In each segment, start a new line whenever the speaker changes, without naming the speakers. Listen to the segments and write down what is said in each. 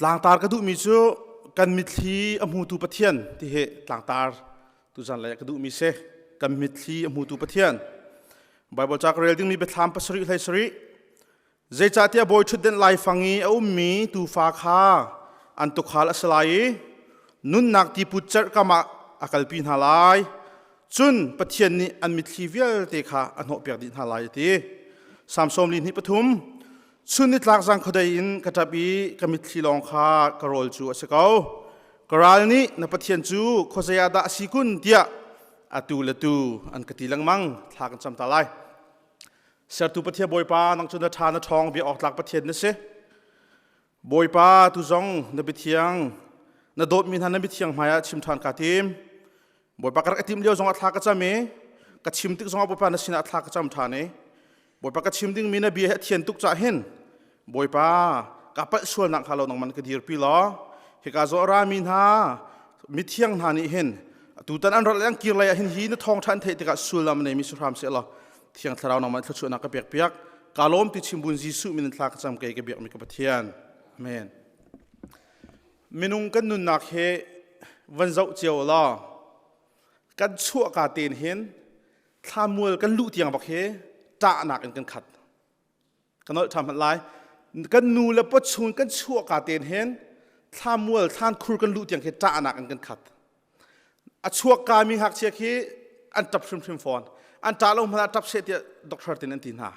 Tlangtar ka duhmi cu kan mitthli a hmutu Pathian ti hi tlangtar tuzan lei ka duhmi si. Kan mitthli a hmutu Pathian. Bible ca ka rel dingmi Biathlam pasarih hlei sarih. Zeicahtiah bawi ṭhutdenh laifang i a ummi tuufa kha an tuukhal a si lai i nunnak tiput cerhkam ah a kalpi hna lai. Cun Pathian nih an mitthli vialte kha a hnawhpiak dih hna lai a ti. Salm sawm li hnih pathum. Chun nitlak zang khuadei in ka ṭap i ka mitthli lawng kha ka rawl cu a si ko. Ka ral nih na Pathian cu khuazei ah dah a si kun tiah atu le tu an ka ti lengmang. Thla kan cam ta lai. Sertu Pathian Bawipa, nang cu na ṭha na ṭhawng bia awk tlak Pathian na si. Bawipa, tu zong na biathiang, na dawtmi hna na mithiang hmaiah chim ṭhan kaa tim. Bawipa ka rak i timh lio zongah thla ka cam i ka chim tik zongah Bawipa na sinah thla ka cam ṭhan i Bawipa ka chim dingmi na bia hi a thian tuk cah hin Bawipa ka palh sualnak hnga lo nangman ka dirpi law hika zaw a rami hna mithiang hna nih hin tutan an rat le an kir lei ah hin hi na thawngṭha an theih tikah sullam a neimi si hram seh law Thiang Thlarau nangmah thluachuahnak ka pek piak. Ka lawm ti chimbun Jesuh min in thla ka cam kei ka biakmi ka Pathian. Amen. Minung kan nunnak hi van zoh cio law kan chuah ka ten hin thlamual kan luh tiang bak hi ṭahnak in kan khat. Ka nolh ṭha hmanh lai. Kan nu le pa chung kan chuah ka ten hin thlamual thlan khur kan luh tiang khi ṭahnak in kan khat. A chuak kami ngakchia khi an ṭap hrimhrim fawn. An ṭah lo hmanh ah ṭap seh tiah doctor tin an ti hna.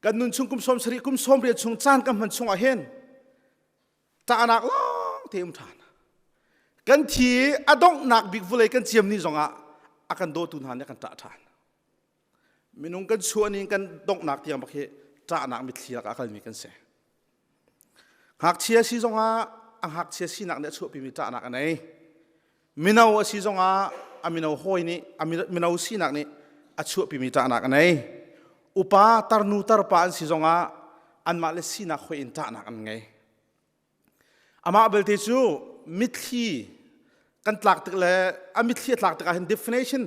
Kan nun chung kum sawm sarih kum sawm riat chung caan kan hman chung ah hin ṭahnak lawng te um ṭhan. Kan thi i a donghnak bik vulei kan ciam ni zongah a kan dawtu hna nih a kan ṭah ṭhan. Minung kan chuah ni kan donghnak tiang bak hi ṭahnak mitthli lakah a kalmi kan si. Ngakchia si zongah a ngakchia sinak nih a chuahpimi ṭahnak a nei. Mino a si zongah a mino hawi nih a mino sinak nih a chuahpimi ṭahnak a nei. Upa tarnu tarpa an si zongah anmah le sinak hoi in ṭahnak an ngei. Amah belte cu mitthli kan tlak tik le a mitthli a tlak tikah hin definition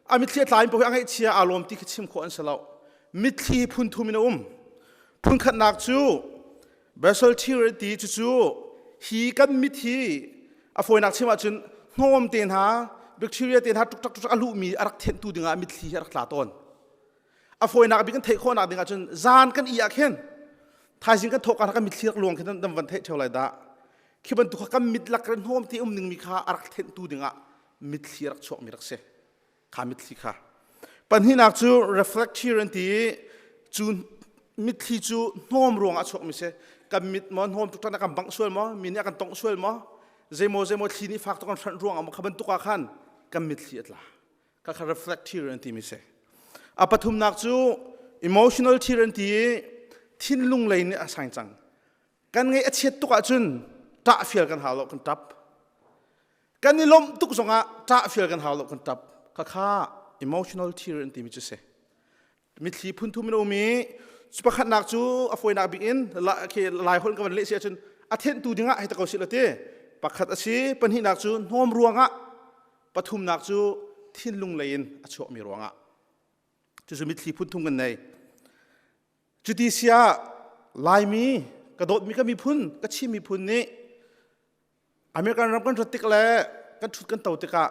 a mitthli a tla in paoh hi a ngaihchia aa lawm ti khi chim khawh an si lo. Mitthli phun thum in a um. Phun khatnak cu basal tear ti cucu hi kan mit hi a fawinak chim ahcun hnawm te hna bacteria te hna tuk tuk a luhmi a rak thenhtu dingah mitthli hi a rak tla tawn. A fawinak bik kan theih khawhnak ding ahcun zan kan i ah khin thaizing kan thawh ka kan mitthli rak luang khi nan van theih theo lai dah. Khi bantuk kha kan mit lak kan hnawm te um ningmi kha a rak thenhtu dingah mitthli a rak chuakmi rak si. Kha mitthli kha. Pahnihnak cu reflective an ti i cu mitthli cu hnawm ruangah a chuakmi si. Kan mit maw hnawm tuk a kan bangh sual maw mi nih a kan tongh sual maw zeimaw zeimaw thli nih fak tuk kan hranh ruangah maw kha bantuk ah khan kan mitthli a tla. Kha kha reflective an timi si. A pathumnak cu emotional tear an ti i thinlung lei nih a sang cang. Kan ngaih a chiat tuk ahcun ṭah fial kan hau lo kan ṭap. Kan i lawmh tuk zongah ṭah fial kan hau lo kan ṭap. Khakha emotional tear an timi cu si. Mitthli phun thum in a um i cu pakhatnak cu a fawinak bik in lai holh ka van leh si ahcun a thenhtu dingah hei ta ko sih la ti. Pakhat a si, pahnihnak cu hnawm ruangah, pathumnak cu thinlung lei in a chuakmi ruangah. Cucu mitthli phun thum kan nei. Cuti siah Laimi ka dawtmi ka miphun, ka Chin miphun nih American ram kan rat tik le kan ṭhut kan to tikah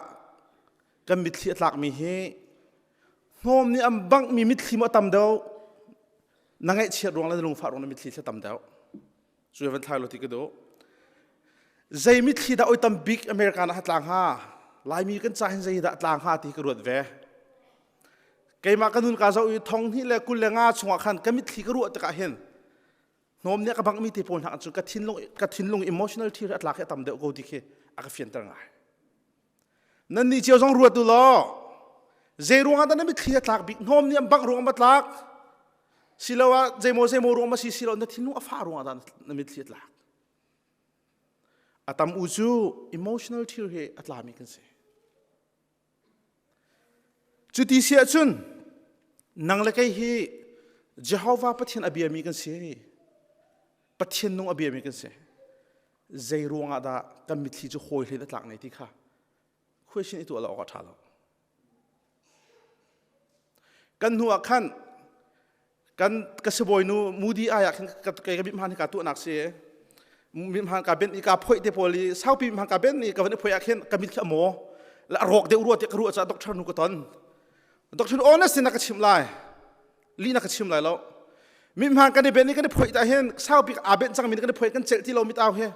kan mitthli a tlakmi hi hnawm nih an banghmi mitthli maw a tam deuh na ngaihchiat ruang le na lungfah ruang na mitthli thla tam deuh cu van thlai lo ti ka duh zei mitthli dah oi tam bik American ah tlang hnga Laimi kan ca hin zei dah tlang hnga ti ka ruat ve keimah ka nun ka zoh i thong hnih le kul le nga chungah khan ka mitthli ka ruah tikah hin hnawm nih a ka bangmi te pawl hna cu ka thinlung ka thinlung emotional thil a tlak hi a tam deuh ko ti khi a ka fianter ngai nan nih cio zong ruat u law zei ruangah dah na mitthli a tlak bik hnawm nih an bangh ruangah ma tlak siloah zeimaw zeimaw ruang ma si silo na thinlung a fah ruangah dah na mitthli a tlak a tam u cu emotional thil hi a tlami kan si Cuti si ahcun nang le kei hi Jehovah Pathian a biami kan si. Pathian nung a biami kan si. Zei ruangah dah kan mitthli cu hawi hlei a tlak nei ti kha question i tuah lo awk a ṭha lo. Kan hnu ah khan kan ka sibawi nu Moody ai ah khan ka kei ka bih hman hi ka tuahnak si. Mithmaan ka ben i ka phoih te pawl i saupi mithmaan ka ben i ka van i phoih ah khin ka mit khi a maw. La rawk deuh rua tiah ka ruah caah doctor nu ka ton. Doctor nu honest in na ka chimh lai. Lih na ka chim lai lo. Mithmaan kan i ben i kan i phoih ta hin saupi aa benh cangmi kan i phoih kan celh ti lo mit au hi.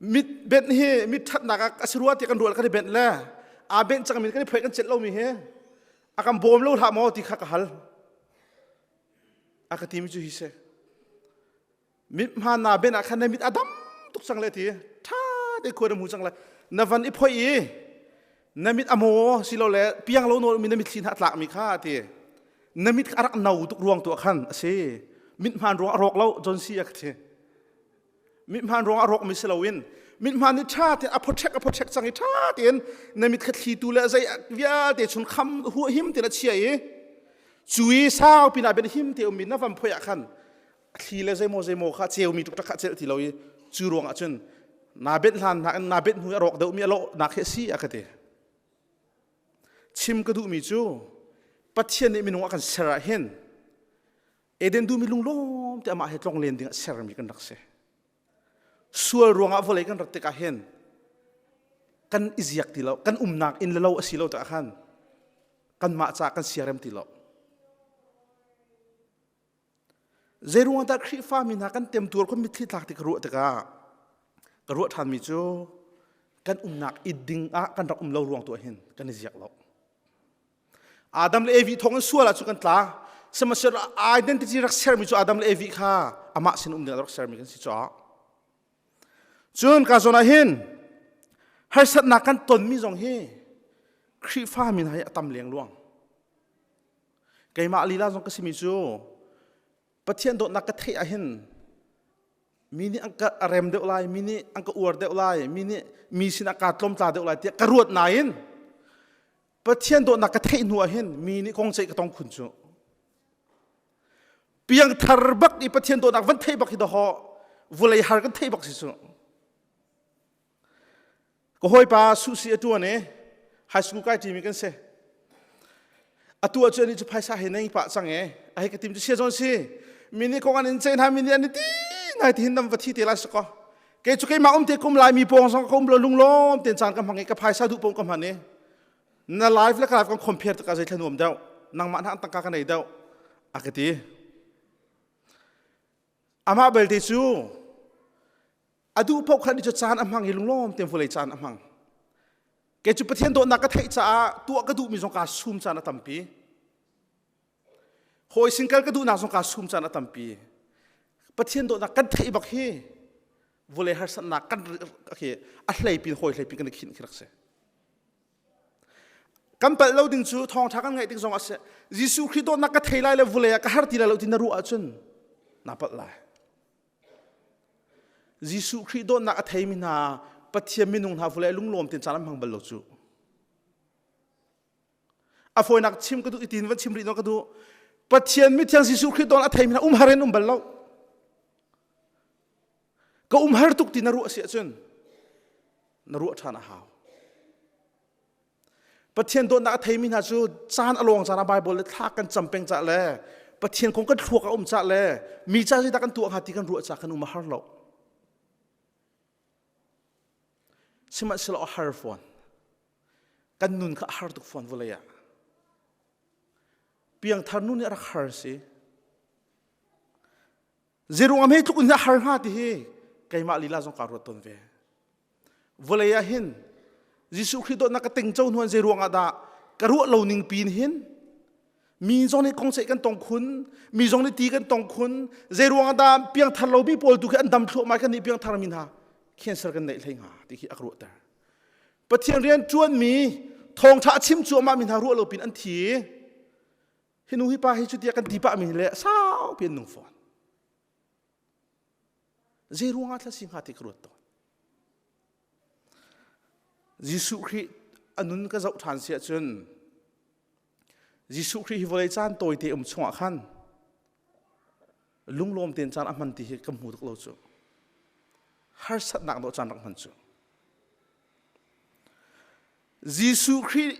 Mit benh hi mit ṭhatnak ah a si rua tiah kan ruah kan i benh le aa benh cangmi kan i phoih kan celh lomi hi a kan bawm lo hlah maw ti kha ka hal. A ka timi cu hi si. Mit hma na ben ah khan na mit a dam tuk cang le ti. Ṭha te khua na hmu cang le na van i phoih i na mit a maw silole piang lo nawl mi na mitthli hna a tlak mi kha ti. Na mit a rak no tuk ruang tu ah khan a si. Mit hmaan ruang a rawk lo John C a ka ti. Mithmaan ruang a rawkmi si loin mithmaan nih ṭha tein a phoṭhek a phoṭhek cang i ṭha tein na mit kha thlitu le zei vialte chung kham him tein a chia i cu i sau pinah ben him te ummi na van phoi ah khan thli le zeimaw zeimaw kha ceumi tuk kha celh ti lo i cu ruang ah cun naa benh hlan nakin naa benh hnu i a rawk deuhmi a lawh nak hi a si a ka ti. Chim ka duhmi cu Pathian nih minung a kan ser ah hin Eden dum i lunglawm te amah he tlong len ding ah sermi kan rak si. Sual ruangah vawlei kan rat tikah hin kan i ziak ti lo, kan umnak inn le lo a si lo tikah khan kanmah ca kan siarem ti lo. Zei ruangah dah Khrihfa mi hna kan temtuar kan mitthli tlak ti ka ruah tikah ka ruah ṭhanmi cu kan umnak i ding ah kan rak um lo ruang tu ah hin kan i ziak lo. Adam le Evi thawng in sual ah cu kan tla. Sihmanhsehlaw identity rak sermi cu Adam le Evi kha amah sin um ding rak sermi kan si caah. Cun ka zawn ah hin harsatnak kan tonmi zong hi Khrihfa mi hna hi a tam leng luang. Keimah lila zong ka simi cu Pathian dawtnak ka theih ah hin mi nih an ka rem deuh lai mi nih an ka uar deuh lai mi nih mi sinah kaa tlawmtla deuh lai tiah ka ruat nain Pathian dawtnak ka theih hnu ah hin mi nih kong ceih ka tong khun cu piangthar bak i Pathian dawtnak van theih bak hi dawhaw vulei har kan theih bak si cu Ka hawipa suhsi a ṭuan i high school kai ṭimi kan si. Atu ah cun cu phaisa he nei pah cang e. A hei ka tim cu sia zawn si. Mi nih kong an in ceih hna mi nih an i ti nai ti hin nam va thi te lai sakaw. Kei cu keimah um te kum lai mi pawng zong ka um lo lunglawm ten caan ka hmang i ka phaisa duh pawng ka hman i na life le ka life kan compare tikah zei thla nuam deuh nangmah hna an tangka ka nei deuh a ka ti. Amah belte cu a duh paoh khan cu caan a hmang i lunglawm tein vawlei caan a hmang kei cu Pathian dawtnak ka theih caah tuah ka duhmi zong kaa sum caan a tampi hawi sin kal ka duhnak zong kaa sum caan a tampi Pathian dawtnak kan theih bak hi vawlei harsatnak kan a hleipin hawi hleipin kan i khinh khi rak si kan palh lo ding cu thawngṭha kan ngaih tik zong ah seh Jesuh Khrih dawtnak ka thei lai le vawlei ah ka har ti lai lo ti na ruah ahcun naa palh lai Jesuh Khrih dawtnak a theimi hna Pathian minung hna vawlei lunglawm tein caan an hmang bal lo cu. A fawinak chim ka duh itin van chim rih no ka duh. Pathian mithiang Jesuh Khrih dawt a theimi hna umhar in um bal lo. Ka umhar tuk ti na ruah si ahcun na ruah ṭhan a hau. Pathian dawtnak a theimi hna cu caan a lawng caan ah Baibal le thla kan cam peng cah le Pathian kong kan thluak a um cah le mi ca zeidah kan tuah hnga ti kan ruah cah kan um a har lo. Sihmanhsehlaw a har fawn. Kan nun kha a har tuk fawn vawlei ah. Piangthar nu nih a rak har si. Zeiruang ah hme tluk in a har hnga ti hi keimah lila zong kaa ruat tawn ve. Vawlei ah hin Jesuh Khrih dawtnak ka tingco hnuan zei ruang ah dah ka ruah lo ning pin hin mi zong nih kong ceih kan tong khun mi zong nih ti kan tong khun zei ruang ah dah piangthar lo mi pawl tu khi an dam thluahmah kan nih piangthar mi hna cancer kan neih hlei hnga ti khi a ka ruahter Pathian rian ṭuan mi thawngṭha a chim cuahmah mi hna ruah lo pin an thi hi nu hi pa hi cutia kan ti pah mi le sau pian nung fawn Zei ruangah thla si hnga ti ka ruat tawn. Jesuh Khrih a nun ka zoh ṭhan si ahcun Jesuh Khrih hi vawlei caan tawite um chungah khan lunglawm tein caan a hman ti hi ka hmu tuk lo cu. Harsatnak dawh caan rak hman cu. Jesuh Khrih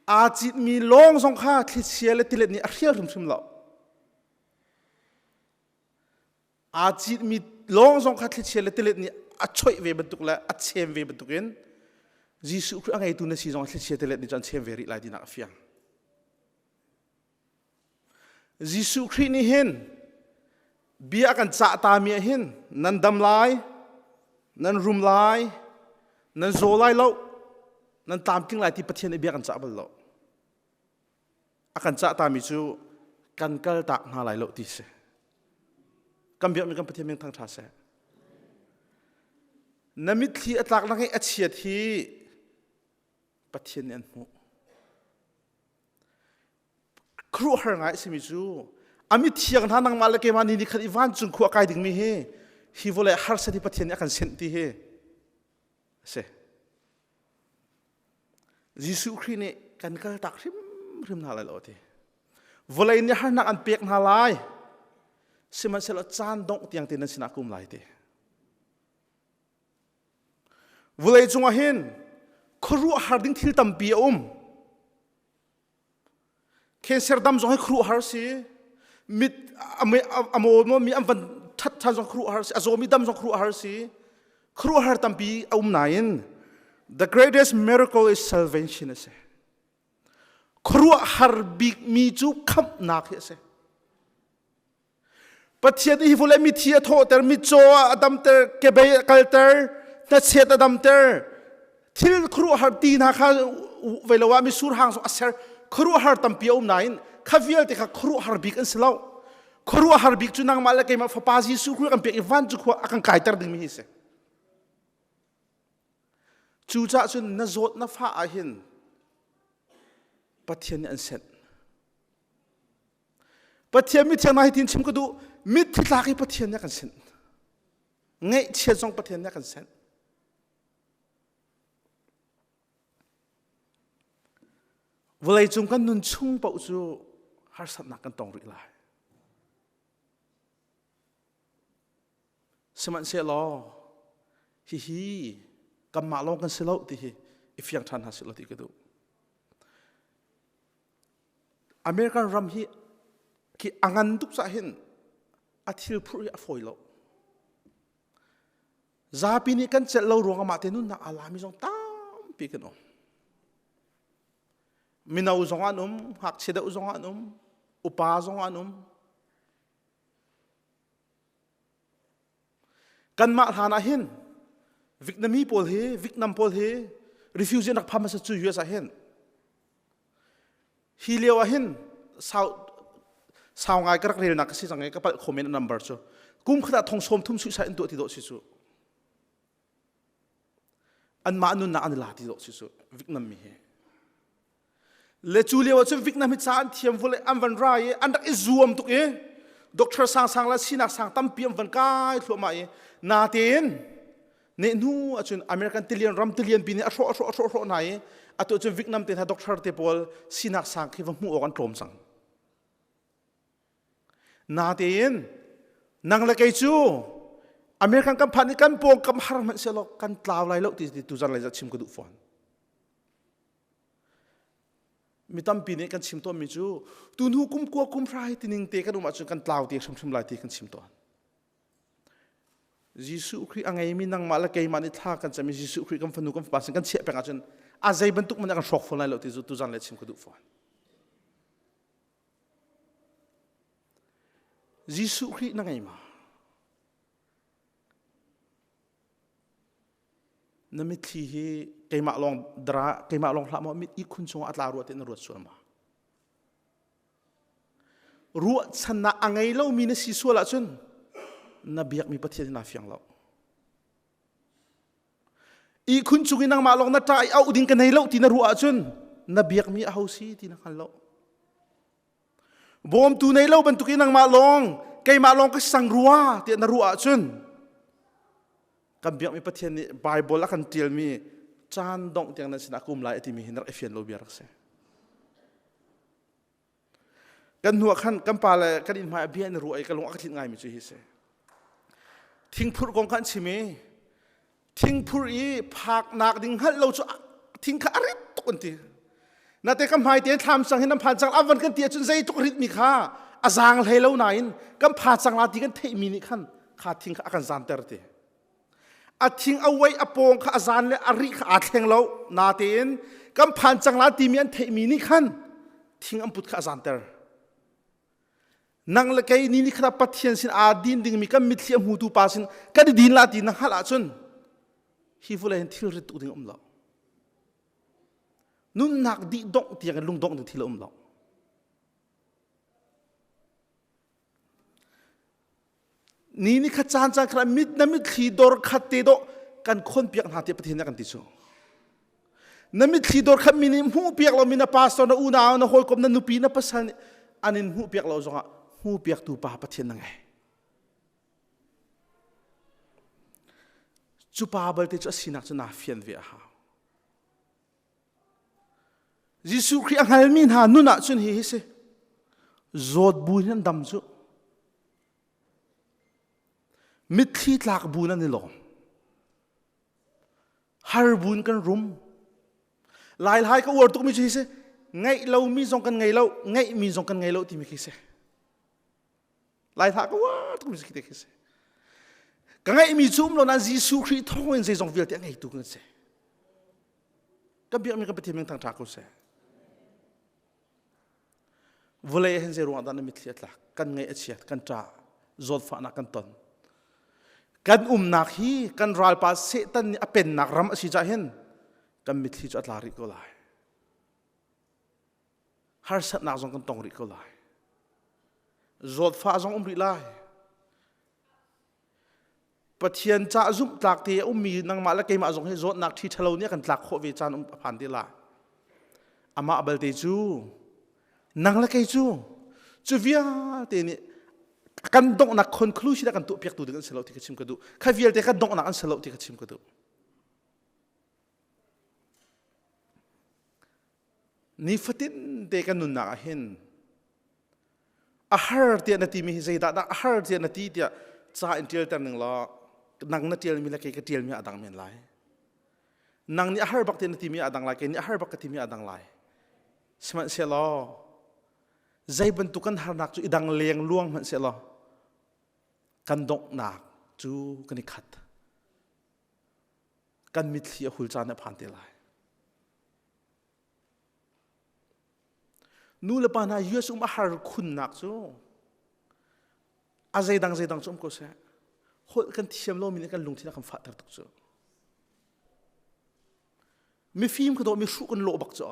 aa citmi lawng zong kha thlichia le tilet nih a hrial hrimhrim lo. Aa citmi Lawng zong kha thlichia le tilet nih a choih ve bantuk le a chem ve bantukin Jesuh Khrih a ngeitu na si zong thlichia tilet nih cun an chem ve rih lai tinak a fiang. Jesuh Khrih nih hin bia a kan cah tami ah hin nan dam lai, nan rum lai, nan zaw lai lo, nan tlamtling lai ti Pathian nih bia kan cah bal lo. A kan cah tami cu kan kal tak hna lai lo ti si. Kan biakmi kan Pathian min thangṭha seh. Na mitthli a tlak nak i a chiat hi Pathian nih an hmuh. Khuaruahhar ngai a simi cu a mithiang hna nangmah le keimah ni ni khat i vancung khua kai dingmi hi hi vawlei harsat hi Pathian nih a kan senh ti hi a si. Jesuh Khrih nih kan kaltak hrimhrim hna lai lo ti. Vawlei nih harnak an pek hna lai. Sihmanhsehlaw caan dongh tiang te nan sinah ka um lai ti. Vawlei cungah hin khuaruahhar ding thil tampi a um. Cancer dam zong hi khuaruahhar si. Mit a maw mi an van that than zong khuaruahhar si. A zawmi dam zong khuaruahhar si. Khuaruahhar tampi a um nain the greatest miracle is salvation a si. Khuaruahhar bikmi cu khamhnak hi a si. Pathian nih hi vawlei mithi a thawhter, mitcaw a damter, kebei a kalter, hnachet a damter, thil khuaruahhar ti hna kha vei lo ah misur hang zong a ser. Khuaruahhar tampi a um nain kha vialte kha khuaruahhar bik an si lo. Khuaruahhar bik cu nangmah le keimah Fapa Jesuh Khrih kan pek i van cu khua a kan kaiter dingmi hi si. Cucaah cun na zawt na fah ah hin Pathian nih an senh. Pathian mithiang hna hi tin chim ka duh mitthi tlak hi Pathian nih a kan senh. Ngaihchiat zong Pathian nih a kan senh. Vawleicung kan nun chung paoh cu harsatnak kan tong rih lai. Sihmanhsehlaw hihi kanmah lawng kan si lo ti hi i fiang ṭhan hna sih law ti ka duh. American ram hi khi a ngan tuk cah hin a thil phurh hi a fawi lo. Zapi nih kan celh lo ruangah mah te nunnak aa lami zong tampi kan um. Mino zong an um, ngakchia deuh zong an um, upa zong an um. Kanmah hlan ah hin Vietnamese pawl hi Vietnam pawl hi refugee an rak pham hmasa cu US ah hin hi lio ah hin sau sau ngai ka rak relnak ka si cang i ka palh kho men a number cu kum khat ah thong sawm thum suicide an tuah ti dawh si cu anmah nunnak an i la ti dawh si cu Vietnam mi hi Le cu lio ah cun Vietnam hi ca an thiam vawlei an van ra i an rak i zuam tuk i doctor sangsang le sinak sang tampi an van kai thluahmah i natein nehhnu ahcun American tilian ram tilian pi nih a hrawh a hrawh a hrawh a hrawh hna i atu cun Vietnam te hna doctor te pawl sinak sang khi va hmuh awk an tlawm cang. Natein nang le kei cu American kan phan i kan pawngkam har hmanh sehlaw kan tlau lai lo ti tuzan lai chim ka duh fawn. Mi tampi nih kan chim tawnmi cu tuhnu kum kua kum hra hi tining te kan um ahcun kan tlau te hrimhrim lai ti kan chim tawn. Jesuh Khrih a ngeimi nangmah le keimah nih thla kan cam i Jesuh Khrih kan fanu kan fapa sin kan chiah peng ahcun a zei bantuk man kan hrawk fawn lai lo ti cu tuzan le chim ka duh fawn. Jesuh Khrih na ngei ma? Na mitthli hi keimah lawng dara keimah lawng hlah maw mit ihkhun chungah a tla rua ti na ruat sual ma? Ruahchannak a ngei lomi na si sual ahcun na biakmi Pathian hi naa fiang lo. Ihkhun cung i nangmah lawng na ṭah i auh ding ka nei lo ti na ruah ahcun na biakmi aho si ti na hngal lo. Bawmtu nei lo bantuk i nangmah lawng keimah lawng ka sang rua tiah na ruah ahcun kan biakmi Pathian nih Bible a kan ṭialmi caan dongh tiang nan sinah ka um lai a timi hi na rak i fian lo bia rak si. Kan hnu ah khan kan pa le kan inn hmai ah bia in ruah i ka lung a ka tlinh ngaimi cu hi si. Thingphurh kong kha an chim i thingphur i phaknak ding hngalh lo cu thing kha a rit tuk an ti nate ka hmai te thlam sang hin an phan cang avan kan ti ahcun zeitluk rit mi kha a zaang hlei lo nain kan pha cang la ti kan theih mi nih khan. Kha thing kha a kan zanter ti. A thing a wei a pawng kha a zan le a ri kha aa thleng lo. Natein kan phan cang la timi an theihmi nih khan thing an put kha a zanter. Nang le kei ni ni khat ah Pathian sin aa din dingmi kan mitthli a hmutu pa sin kan i din la ti na hngalh ahcun hi vawlei hin thil rit tuk ding um lo. Nunnak dih dongh tiang in lungdongh ding thil a um lo. Ni ni khat caan caan khat mit na mitthli dor khat te dawh kan khon piak hna tiah Pathian nih a kan ti cu. Na mitthli dor khat mi nih hmuh piak lomi na pastor na unau na hawikom na nupi na pasal nih an in hmuh piak lo zongah hmuh piaktu pa Pathian na ngei. Cu pa balte cu a sinak cu naa fian ve a hau. Jesuh Khrih a hngalmi hna nun ah cun hi hi si. Zawt bu in an dam cu. Mitthli tlak bu nan i lawm. Har bu in kan rum. Lailhai ka uar tukmi cu hi si. Ngeih lomi zong kan ngei lo, ngeihmi zong kan ngei lo timi khi si. Lai hlah ka uar tuk mi khi te khi si. Ka ngeihmi cu um lo nain Jesuh Khrih thawng in zeizong vialte a ngeitu kan si. Ka biakmi ka Pathian min thangṭha ko seh. Vawlei hin zei ruangah dah na mitthli a tlak? Kan ngaih a chiat, kan ṭah, zawtfahnak kan ton. Kan umnak hi kan ralpa Satan nih a pennak ram a si caah hin kan mitthli cu a tla rih ko lai. Harsatnak zong kan tong rih ko lai. Zawtfah zong um rih lai. Pathian cah zumh tlak te a ummi nangmah le keimah zong hi zawtnak ṭhi ṭhalo nih a kan tlak khawh ve caan um a phan te lai. Amah balte cu nang le kei cu cu vialte nih kan donghnak conclusion a kan tuahpiaktu ding an si lo ti ka chim ka duh. Kha vialte kan donghnak an si lo ti ka chim ka duh. Nifatin te kan nunnak ah hin a har tiah na timi hi zeidah dah a har tiah na ti tiah ca in ṭialter ning law nang na ṭialmi le kei ka ṭialmi a dang men lai. Nang nih a har bak tiah na timi a dang lai, kei nih a har bak ka timi a dang lai. Sihmanhsehlaw zei bantuk kan harnak cu i dang leng luang hmanh sehlaw kan donghnak cu kan i khat. Kan mitthli a hul caan a phan te lai. Nu le pa hna US um a har khunnak cu a zeidang zeidang cu um ko seh. Holh kan thiam lomi nih kan lungthin a kan fahter tuk cu. Mifim ka dawh mi hruh kan lawh bak cu.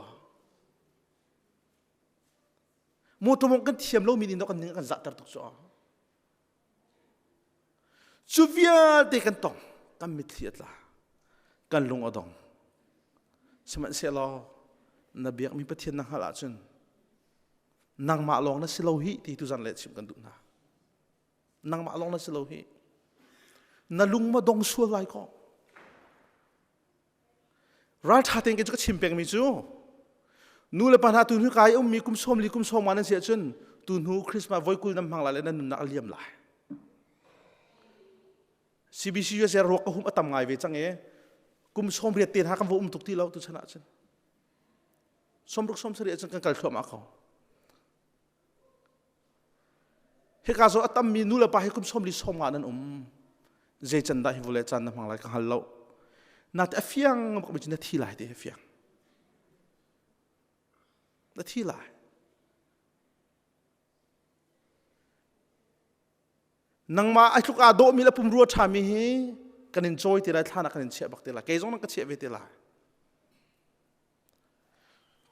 Motor mong kan thiam lomi nih kan ning a kan zahter tuk cu. Cu vialte kan tong, kan mitthli a tla, kan lung a dong. Sihmanhsehlaw na biakmi Pathian na hngalh ahcun nangmah lawng na si lo hi ti tuzan le chim kan duh hna. Nangmah lawng na si lo hi. Na lung ma dong sual lai ko. Ralṭha tein kei cu ka chim pengmi cu nu le pa hna tu hnu kai ummi kum sawm li kum sawm nga nan si ahcun tu hnu Christmas voi 20 nan hmang lai le nan nunnak a liam lai. CBC USA ruak ka hum a tam ngai ve cang i kum sawm riat te hna kan va um tuk ti lo tu chan ahcun sawmruk sawm sarih ahcun kan kal thluahmah ko. Hika zaw a tammi nu le pa hi kum 40 sawm nga nan um. Zei can dah hi vawlei caan na hmang lai ka hngal lo. Nate a fiang bak mi cu na thi lai ti hi fiang. Na thi lai. Nangmah ai tluk aa dawhmi le pumrua ṭhami hi kan in cawi te lai thlan ah kan in chiah bak te lai. Kei zong nan ka chiah ve te lai.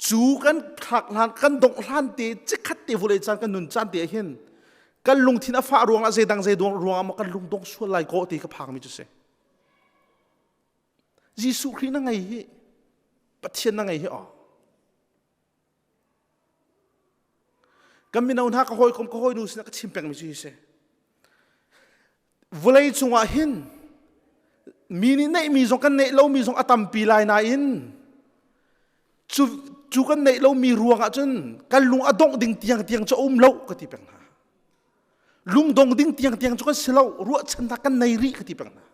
Cu kan thlak hlan kan dongh hlan te cikhat te vulei caan kan nun caan te ah hin kan lungthin a fah ruangah zeidang zeidang ruangah maw kan lung dong sual lai kaw ti ka phangmi cu si. Jesuh Khrih na ngei hi Pathian na ngei hi aw. Kan mino hna ka hawikom ka hawinu sinah ka chim pengmi cu hi si. Vawlei cungah hin mi nih neihmi zong kan neih lomi zong a tampi lai nain cu, cu kan neih lomi ruangah cun kan lung a dongh ding tiang tiang cu a um lo ka ti peng hna. Lungdong ding tiang tiang cu kan si lo ruahchannak kan nei rih ka ti peng hna.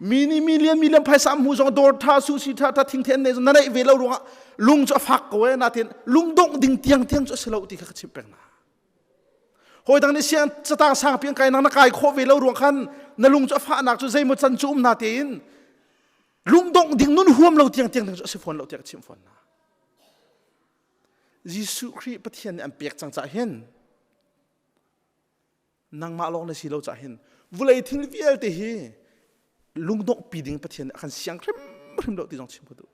Mi nih million million phaisa hmu zong dawr tha sushi tha tha thing then nei zong na neih ve lo ruangah lung cu a fak ko e natin lungdongh ding tiang tiang cu a si lo ti kha ka chimh peng hna. Hawi dang nih siang catang sangpi an kai nang na kai khawh ve lo ruang khan na lung cu a fahnak cu zeimaw can cu um na tein lungdongh ding nun huam lo tiang tiang cu a si fawn lo tiah ka chimh fawn hna. Jesuh Khrih Pathian nih an pek cang cah hin nangmah lawng na si lo cah hin vulei thil vialte hi lungdongh pi ding Pathian nih a kan siang hrimhrim lo ti zong chim ka duh.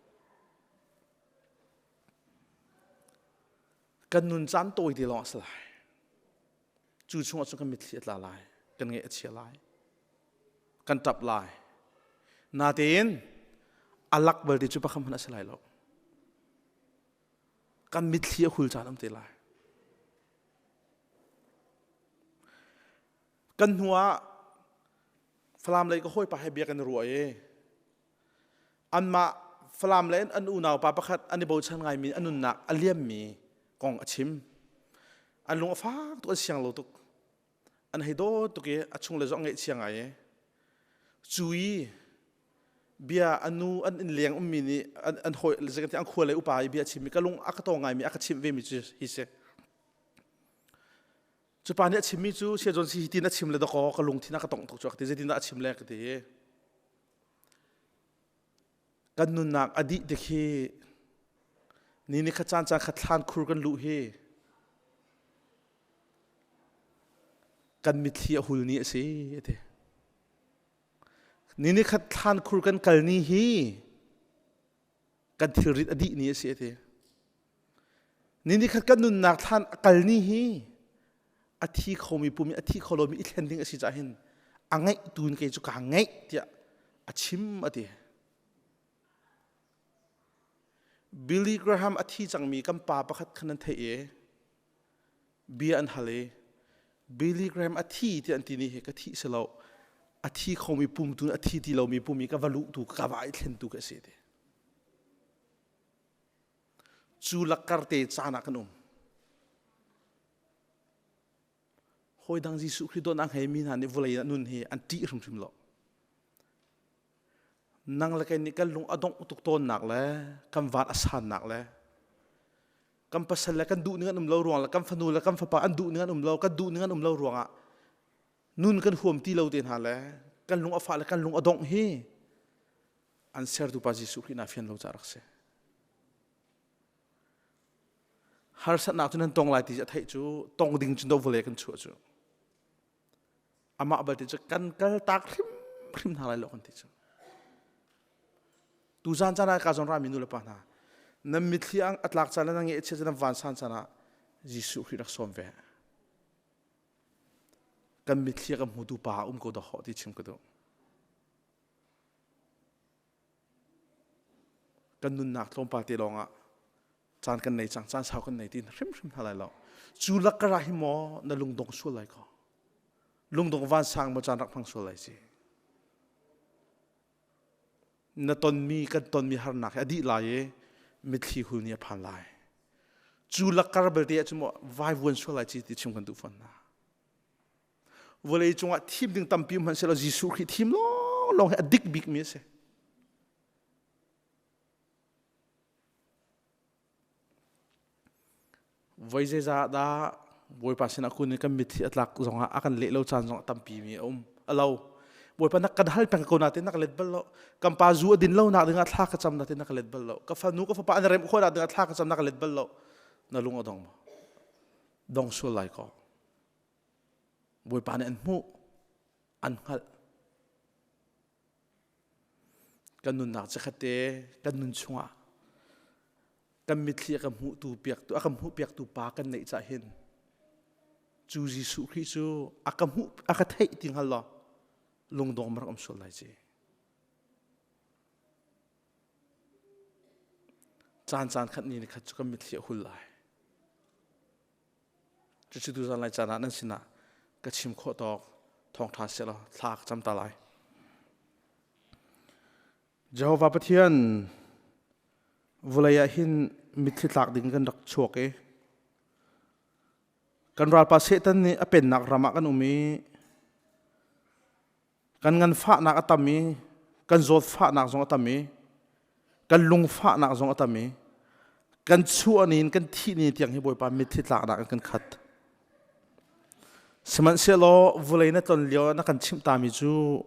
Kan nun caan tawi te lawng a si lai. Cu chungah cun kan mitthli a tla lai, kan ngaih a chia lai, kan ṭap lai. Natein a lak belte cu pakhat hmanh a si lai lo. Kan mitthli a hul caan um te lai. Kan hnu ah Falam lei ka hawipa he bia kan i ruah i anmah Falam le an unau pa pakhat an i bochan ngaimi a nunnak a liammi kong a chim. An lung a fak tuk, an siang lo tuk. An hei dawt tuk i a chung le zong ngaihchia ngai i cu i bia a nu an inn leng ummi nih an, an hawi an khua le upa i bia a chimmi ka lung a ka tawng ngaimi a ka chimh vemi cu hi si. Cu pa nih a chimmi cu Saya John si hi tin a chim le dakaw ka lungthin a ka tongh tuk cu ka ti zeitin dah a chim le ka ti. Kan nunnak a dih tik hi ni ni khat caan caan khat thlan khur kan luh hi kan mitthli a hul ni a si a ti. Ni ni khat thlan khur kan kal ni hi kan thilrit a dih ni a si a ti. Ni ni khat kan nunnak thlan a kal ni hi a thi khomi pum i a thi kho lomi i thlen ding a si caah hin a ngeih tu in kei cu kaa ngeih tiah a chim a ti. Billy Graham a thi cangmi kan pa pakhat khan an theih i bia an hal i Billy Graham a thi tiah an ti ni hi ka thih si lo a thi khomi pum tu a thi ti lomi pum i ka va luh tu ka va i thlen tu ka si ti. Cu lakkar te caan ah kan um. Hawi dang Jesuh Khrih dawtnak ngeimi hna nih vawlei ah nun hi an ṭih hrimhrim lo. Nang le kei nih kan lung a dongh tuk tawnnak le kan van a sannak le kan pasal le kan duh ning an um lo ruang le kan fanu le kan fapa an duh ning an um lo kan duh ning an um lo ruangah nun kan huam ti lo te hna le kan lung a fah le kan lung a dongh hi an sertu pa Jesuh Khrih na fian lo ca rak si. Harsatnak cu nan tong lai ti a theih cu tong ding cun do vawlei kan chuah cu. Amah balte cu kan kal tak hrimhrim hna lai lo kan ti cu. Tu zan caan ah ka zon rami nu le pa hna nan mitthli a tlak caan le nan nge chia nan van san caan ah Jesuh Khrih rak sawm ve. Kan mitthli a kan hmutu pa um ko dah ti chim ka duh. Kan nunnak tlawmpal te lawngah caan kan nei cang, caan sau kan nei ti hrimhrim hna lai lo. Cu lakara hi maw na lungdong sual lai ko. Lungdong vansang maw caan rak hmang sual lai si. Na tonmi kan tonmi harnak hi a dih lai i mitthli hul nih a phan lai. Cu lakar belte ah cun maw vaivuan sual lai ci ti chim kan duh fawn hna. Vawlei cungah thim ding tampi hmanh sehlaw Jesuh Khrih thim lawnglawng hi a dik bikmi a si. Voi zeizah dah Bawipa sinah kun in kan mitthli a tlak zongah a kan leh lo caan zong a tampi mi a um. A lo. Bawipa na kan hal peng ko natin na ka let bal lo. Kan pa zu a din lo nak dingah thla ka cam natin na ka let bal lo. Ka fanu ka fapa an rem khawh nak dingah thla ka cam na ka let bal lo. Na lung a dong maw? Dong sual lai ko. Bawipa nih an hmuh, an hngalh. Kan nunnak chikkhat te kan nun chungah kan mitthli a kan hmuhtu piaktu a kan hmuh piaktu pa kan neih cah hin cu Jesuh Khrih cu a ka hmuh a ka theih ti hngal law lungdong rak um sual lai ci. Caan caan khat ni ni khat cu kan mitthli a hul lai. Cucu tuzan lai caan ah nan sinah ka chim khawh tawk thawngṭha sehlaw thla ka cam ta lai. Jehovah Pathian vawlei ah hin mitthli tlak ding kan rak chuak i kan ralpa Satan nih a pennak ram ah kan um i Kan nganfahnak a tam i kan zawtfahnak zong a tam i kan lungfahnak zong a tam i kan chuah ni in kan thih ni tiang hi Bawipa mitthli tlaknak in kan khat. Sihmanhsehlaw vawlei na tlon lio ah na kan chimh tami cu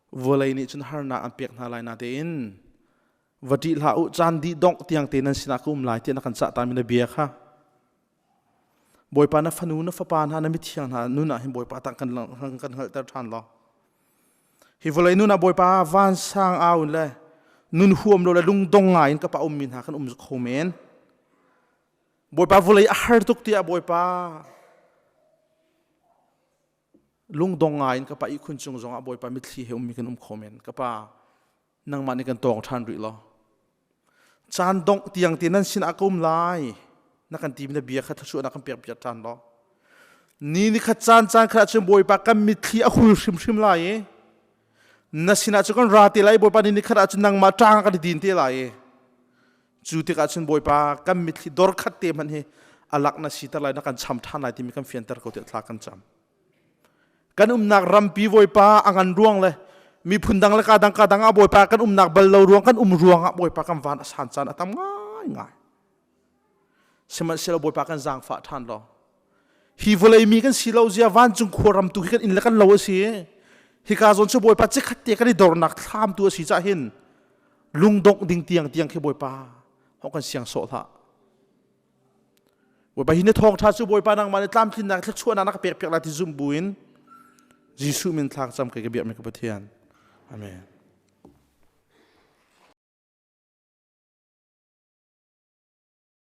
vawlei nih cun harnak an pek hna lai natein va ṭih hlah u caan dih dongh tiang te nan sinah ka um lai tiah na kan cah tami na bia kha Bawipa na fanu na fapa hna na mithiang hna nun ah hin Bawipa tang kan kan hngalhter ṭhan law hi vawlei nun ah Bawipa vansang au in le nun huam lo le lungdong ngai in ka pa ummi hna kan um kho men Bawipa vawlei a har tuk tiah Bawipa lungdong ngai in ka pa ihkhun cung zongah Bawipa mitthli he ummi kan um kho men ka pa nangmah nih kan tawng ṭhan rih law caan dongh tiang te nan sinah ka um lai na kan ti na bia kha thluachuah na kan pek piak ṭhan law ni ni khat caan caan khat ahcun Bawipa kan mitthli a hul hrimhrim lai i na sinah cu kan ra te lai Bawipa ni ni khat ahcun nangmah ṭang kan i din te lai i cu tikah cun Bawipa kan mitthli dor khat te hmanh hi a lak na siter lai na kan cham ṭhan lai timi kan fianter ko tiah thla kan cam Kan umnak rampi Bawipa a ngan ruang le miphun dang le ka dang ka dang ah Bawipa kan umnak bal lo ruang kan um ruang ah Bawipa kan van a san caan a tam ngaingai. Sihmanhsehlaw Bawipa kan zaangfah ṭhan law hi vawlei mi kan si lo zia vancung khua ram tu hi kan inn le kan lo a si. Hika zawn cu Bawipa cikhat te kan i dornak thlam tu a si cah hin lungdongh ding tiang tiang khi Bawipa hong kan siang sawh hlah. Bawipa hi na thawngṭha cu Bawipa nangmah nih tlamtlinnak thluachuahnak na ka pek piak lai ti zumh buin Jesuh min thla ka cam kai ka biakmi ka Pathian. Amen.